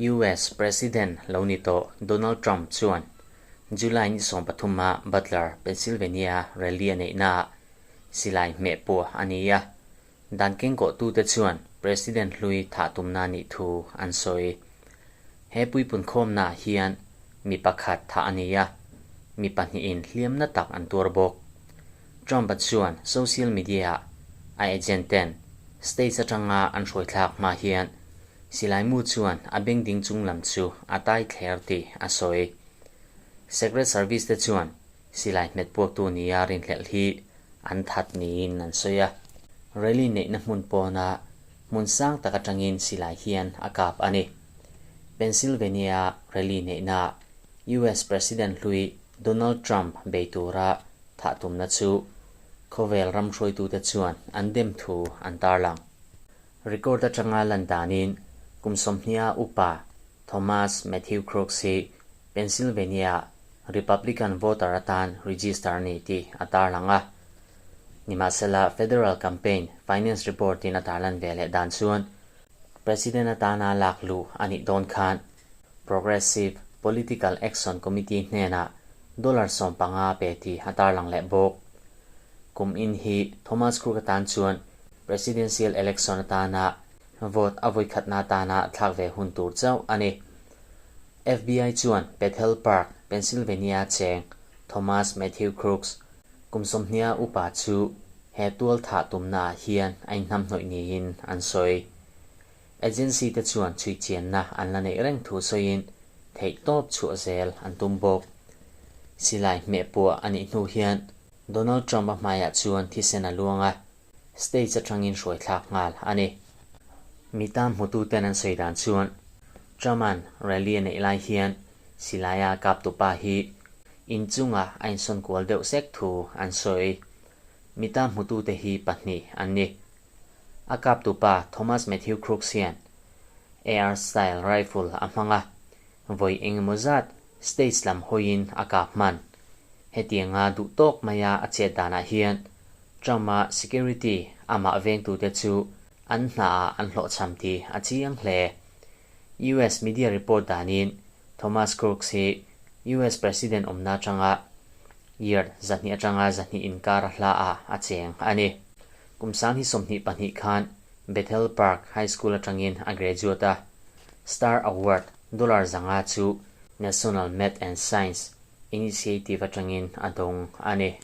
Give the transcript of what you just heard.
US President lo ni tawh Donald Trump chuan July ni 13 a Butler, Pennsylvania rally a neihnaah silai hmeh puah a ni a, dan kengkawhtute chuan President hlui thah tumna nih thu an sawi. He puipunkhawmnaah hian mi pakhat thah a ni a, mi pahnihin hliamna tak an tuar bawk. Trump-a chuan social media-ah a agent-ten stage atanga an hruaithlak hma hian silaimu chuan a beng ding chung lam chu a tai thler tih a sawi. Secret Service te chuan silai hmet puaktu nia rinhlelh hi an that niin an sawi a. Rally neihna hmun pawna hmun sang tak atangin silai hian a kap a ni. Pennsylvania rally neihnaah US President hlui Donald Trump bei tura thah tumna chu khawvel ram hruaitute chuan an dem thu an tarlang. Record atanga lan danin kum sawmhnia upa Thomas Matthew Crooks hi Pennsylvania Republican voter atan register a ni tih a tarlang a. Nimahsela federal campaign finance report in a tarlan ve leh dan chuan President atana lak luh a nih dawn khan Progressive Political Action Committee hnenah dollar 15 pe tih a tarlang leh bawk. Kum in hi Thomas Crook atan chuan presidential election atana vote a vawikhatna atana thlak ve hun tur chauh a ni. FBI chuan Bethel Park, Pennsylvania cheng Thomas Matthew Crooks kum 20 upa chu he tual thah tumnaah hian a inhnamhnawih niin an sawi. Agency te chuan chhui chianna an la neih reng thu sawiin theih tawp chhuah zel an tum bawk. Silai hmeh puah a nih hnu hian Donald Trump-a hmaiah chuan thisen a luang a, stage atangin hruai thlak nghal a ni. Mi tam hmututen an sawi dan chuan Trump-a'n rally a neih lai hian silaia kaptupa hi inchungah a insawn kual deuh sek thu an sawi. Mi tam hmutute hi pahnih an ni. A kaptupa Thomas Matthew Crooks hian AR style rifle a hmang a, vawi engemaw zat stage lam hawiin a kap hman. Hetianga duh tawk maia a chet danah hian Trump-a security amah vengtute chu an hnaah an hlawhchham tih a chiang hle. US media report danin Thomas Crooks hi US President awmna atanga yard 200 atanga 200 inkar a hla ah a cheng a ni. Kum 2022 khan Bethel Park High School atangin a graduate a, Star Award dollar 500 chu National Math and Science Initiative atangin a dawng a ni.